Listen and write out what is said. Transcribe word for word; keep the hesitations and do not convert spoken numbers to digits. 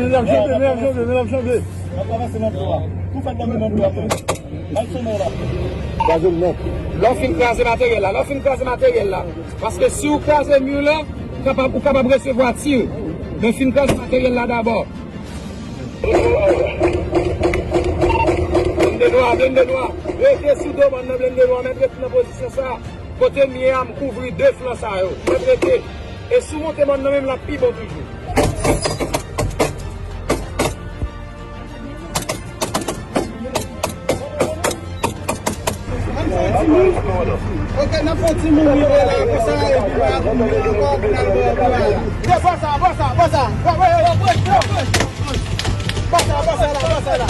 Mesye ap janbe, mesye ap janbe, mesye ap janbe. N ap avanse nan dlo a. Tou fèt dòmi nan dlo a, frè. Bay son non la. Kraze l nèt. Lè w fin kraze materyèl la, lè w fin kraze materyèl la. Paske si w kraze mi la, kapab, ou kapab resevwa tir. Men fin kraze materyèl la dabò. Blende nwa, blende nwa. Rete sou do mòn nan, blende nwa. Mèt rete nan pozisyon sa. Kote m ye a, m kouvri de flan sa yo. Mèt rete. E si w monte mòn nan menm, l ap pi bon toujou. Ann fè yon ti mouv. Ok, n ap fè yon ti mouv rive la, konsa, epi nou ap rive ankò, pou n al bò, bò la. Bò sa, bò sa, bò sa. Bò, bò, bò, bò, bò, bò. Bò sa, bò sa la, bò sa la.